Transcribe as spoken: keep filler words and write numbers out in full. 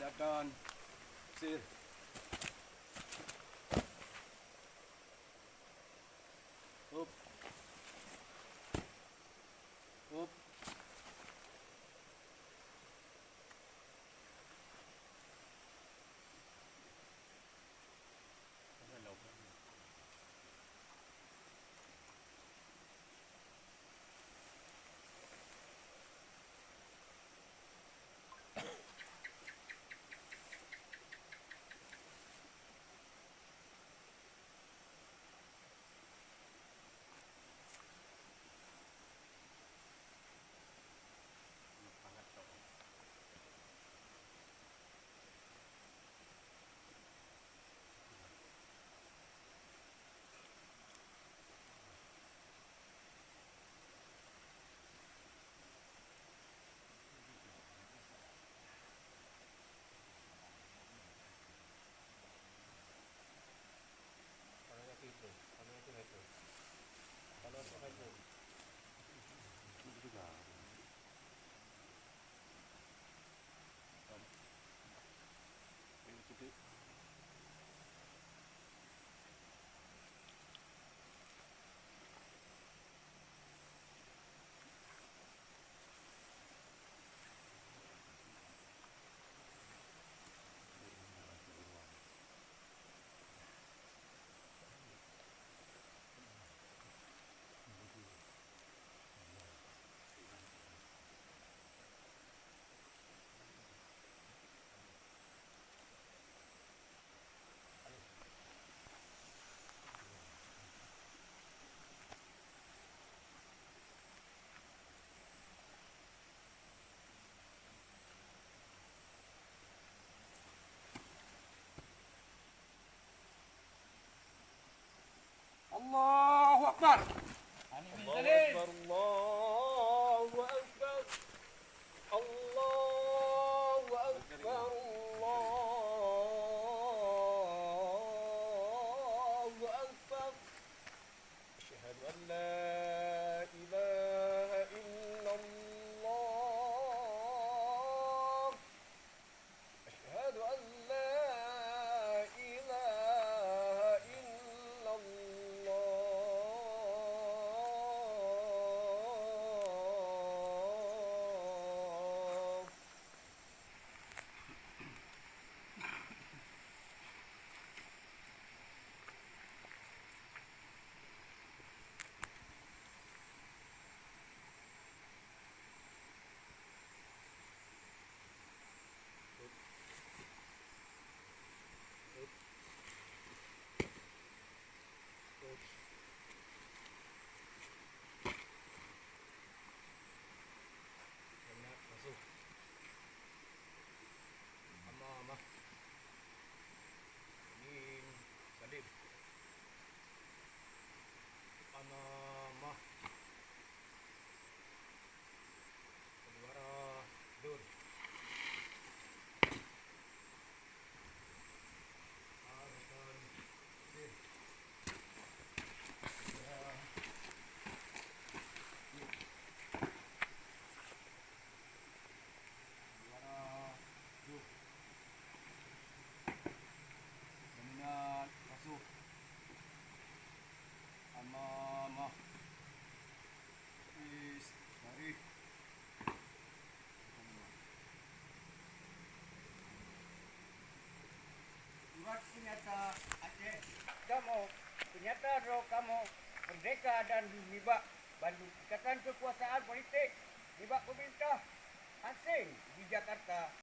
Siapkan. Sir. Up. Up. Allahu Akbar. Allahu Akbar, Allahu Akbar. Allahu Akbar, Allahu Akbar. Asyhadu an la ilaha illallah. Asyhadu an la ilaha illallah. Amamah. Amin. Salim. Amamah. Keluara. Dur. Arkan. Sir. Ya. Juara. Duh. Jaminan masuk. Amamah. Is. Garis. Surat peunyata Aceh. Kamoe peunyata droe kamoe meurdehka dan nibak bandum ikatan keukuasaan politik nibak peumeurintah aséng di Jakarta